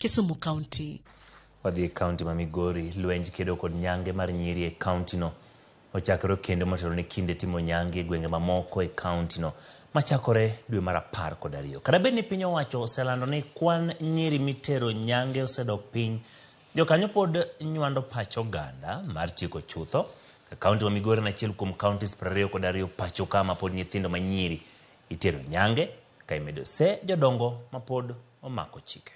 Kisumu County. Wadhi e kaunti ma Migori, lwenj kedo kod nyange mar nyiri e kauntino ochakore kendo motelo ne kinde timo nyange e gwenge mamoko e kauntino machakore dwe mar 12. Kata bed ni piny owacho oselando ni kwan nyiri mitero nyange osedok piny, jokanyo pod nywando pach oganda mar tieko chutho. Kaunti ma Migori en achiel kuom counties 22 pacho ka ma pod nyithindo ma nyiri itero nyange ka imedo se jodongo ma pod omako chike.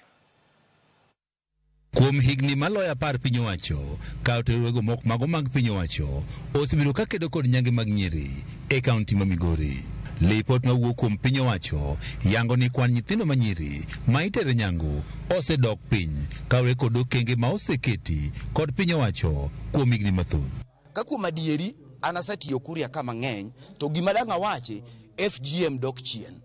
Kuom higni maloyo 10 piny owacho ka oterwego mok mago mag piny owacho osebedo ka kedo kod nyange mag nyiri e kaunti ma Migori. Lipot mawuok kuom piny owacho yango ni kwan nyithindo ma nyiri ma itere nyangu osedok piny kaluwore kod okenge ma oseketi kod piny owacho kuom higni mathoth. Ka kuom adieri an asetiyo Kuria ka mang'eny to gima dang' awachi FGM dok chien.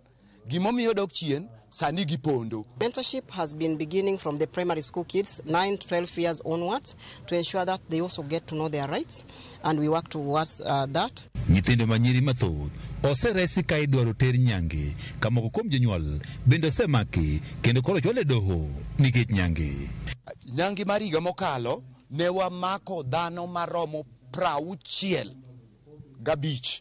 Gimomiyo dok chien sani gipondo. Mentorship has been beginning from the primary school kids, 9 to 12 years onwards, to ensure that they also get to know their rights, and we work towards that. Nyithindo ma nyiri mathoth oseresi ka idwaro ter nyange ka moko kuom jonyuol bende osemaki kendo koro ochwal e doho nikech nyange. Nyange mar higa mokalo ne wamako dhano maromo 65.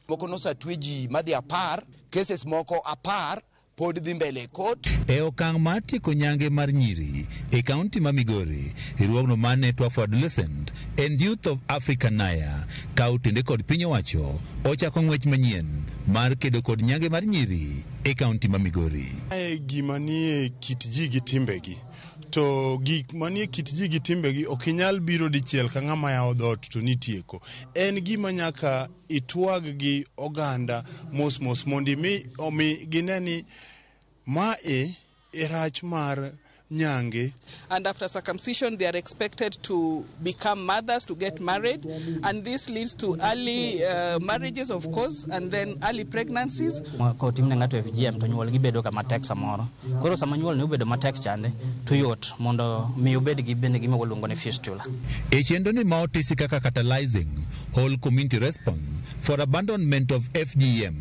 Moko nosatwe ji madhi 10, cases moko 10 pod dhi mbele e court. E okang' mar tieko nyange mar nyiri e kaunti ma Migori, riwruogno mar Network for Adolescent and Youth of Africa NAYA ka otende kod piny owacho ochako ng'wech manyien mar kedo kod nyange mar nyiri e kaunti ma Migori. Mae gima nie kit ji gi timbegi. To gik manie kit ji gi timbegi ok inyal biro dichiel ka ng'ama yawo dhoot to nitieko. En gima nyaka itwag gi oganda mos mos mondo omi gine ni mae e rach mar nyange. And after circumcision, they are expected to become mothers, to get married. And this leads to early marriages, of course, and then early pregnancies. Kotimne ng'ato FGM to nyuol gi bedo kama tek samoro. Koro sama nyuol ni obedo matek chande, to yot mondo mi obed gi bende gima waluongo ni fistula. E chenro ni ma otisi kaka catalyzing whole community response for abandonment of FGM,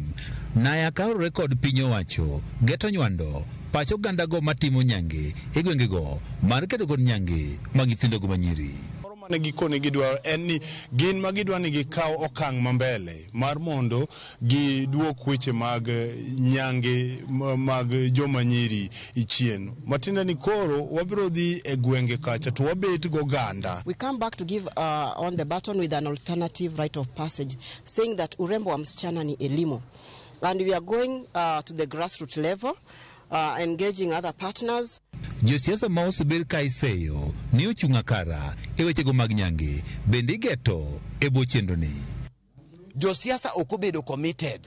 Naya kaluwore kod piny owacho geto nywando pach oganda go matimo nyange e gwengego mar kedo kod nyange mag nyithindogo manyiri. Moro mane gikone gidwaro en ni gin ma gidwa ni gikaw okang' ma mbele mar mondo giduok weche mag nyange mag joma nyiri chien. Matiende ni koro wabiro dhi e gwenge kacha to wabet goganda. We come back to give on the button with an alternative rite of passage, saying that urembo wa msichana ni elimu. And we are going to the grassroots level, engaging other partners. Josiasa ma osebed ka iseyo ni ochung' akara e wechego mag nyange bende igeto e bwo chenro ni. Josiasa ok obedo committed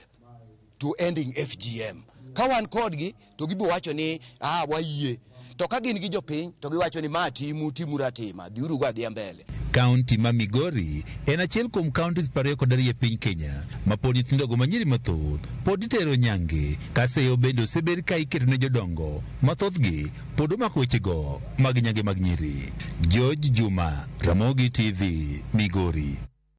to ending FGM. Ka wan kodgi to gibo wacho ni wayie. To ka gin gi jopiny to giwacho ni ma timu timuru atima, dhiuru go adhiya mbele. Kaunti ma Migori en achiel kuom counties 22 e piny Kenya ma pod nyithindogo manyiri mathoth pod itero nyange ka seyo bende osebed ka iketo ne jodongo ma thothgi pod omako wechego mag nyange mag nyiri. George Juma, Ramogi TV, Migori.